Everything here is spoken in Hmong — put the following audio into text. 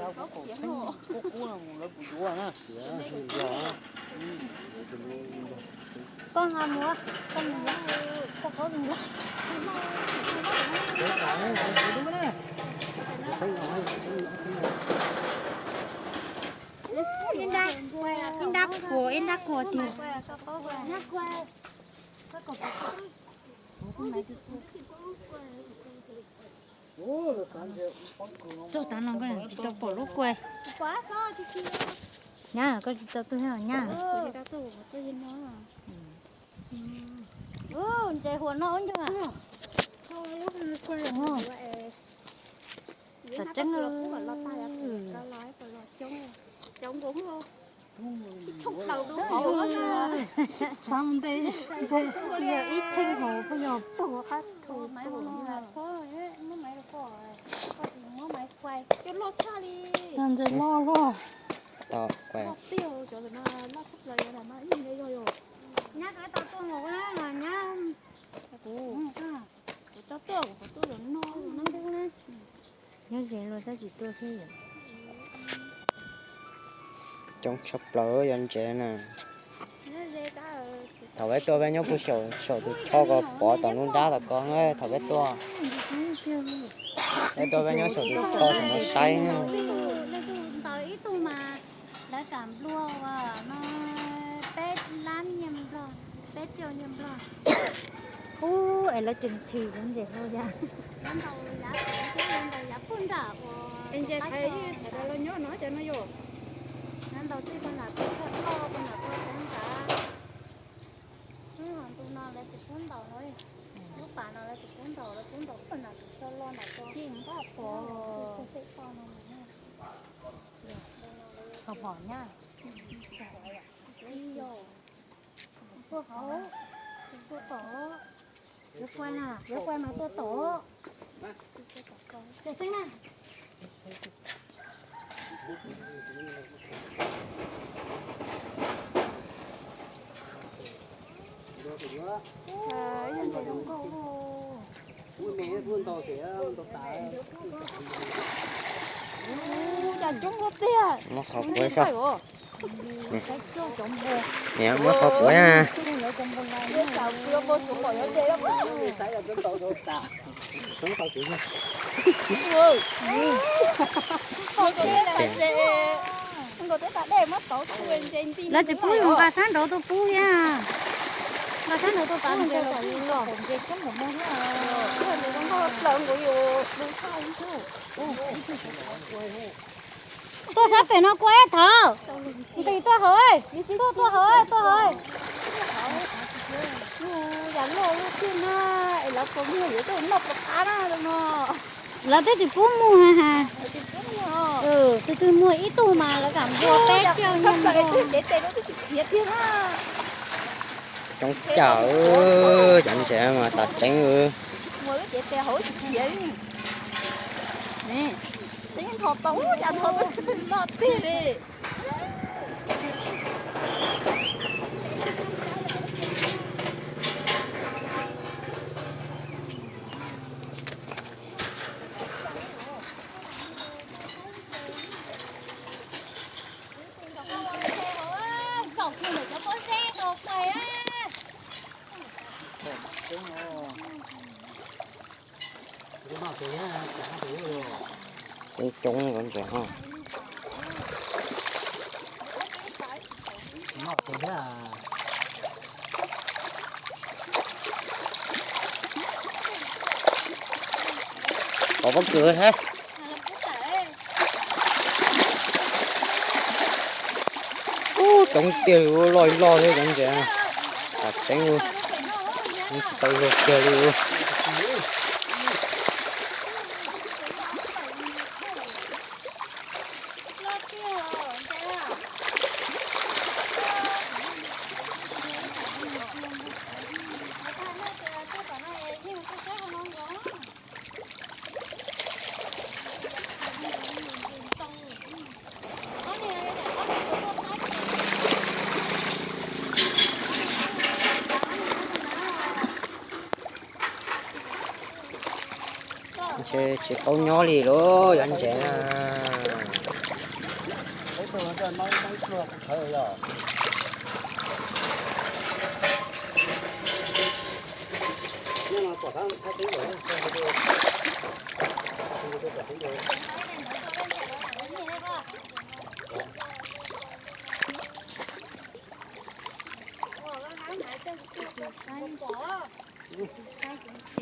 Koj nqa mus, koj mus, koj qhov mus. Ib nrab kuas, ib nrab kuas tiag. Txog tav no koj tsis tau pom lub kua. Nyab, koj tsis tau tuaj thiab nyab. Ntses huam no ua ncug. Tam tseeb. Xav mus nte ntses, tsis yog ib txheej hauv, pheej yog puag qab thu. Yog ntses loj luaj. Nyab, koj tau tuaj mus na, nyab. Kuv tau tuaj, kuv tuaj los no. Nyob ze luaj tab tsis tuaj xwb. Coob tshaj plaws yog ntses na. Thaum peb tuaj peb nyob puag saum, saum tus tsho ko pov tom lub nrab tom ko, thaum peb tuaj. Peb tuaj peb nyob saum tus tsho tom no saib. Ntawd ib tug mas lawv kam nplua uas no peb lab nyiaj nplog, peb triệu nyiaj nplog. Ub, es lawv tseem chim cov ntses hauv yam. Lawv ntaus yav, lawv ntaus yav puag nram uas ntses qab xyoo sawv daws los nyob no cov no yom. Lawv ntaus txij puag nram puag toj, puag nram puag tov nrad. Ntu no lawv tsis pub ntaus no li. Lub pas no lawv tsis pub ntaus, lawv pub ntaus puag nram tus tsho loj nram ko. Ces npaj pov. Koj pom nyab. Tuaj hauv, tuaj tom, yuav quay na, yuav quay mas tuaj tom. Cov xeeb na. Muab qhov quav saib. Niam, muab qhov quav na. Lawv tsis pub mus nqa sab nraud tuaj pub thiab. Nqa sab nraud tuaj pub ntses los. Tuaj sab pem no kua ib thaum. Nqis tuaj hauv, tuaj, tuaj hauv, tuaj hauv. Yam loj lub xwb na, es lawv kaus muag yuav tuaj noj puas qab na no. Lawv twb tsis pub muag ha. Tus twg muag ib tug mas lawv kam nplua peb caug nyiaj nplua. Coob cawm, cov ntses mas tas tseeb. Coob coob cov ntses no. Pov pob kws thiab. Ub, coob tiag li, loj loj thiab cov ntses. Tas tseeb, tsis tau luag kiag li. Ntshe tsis paub nyob li lauj, cov ntses na. Mab, mab ib pluag kuv qhawv yog. Nyob no pom tab thaib teb lawm.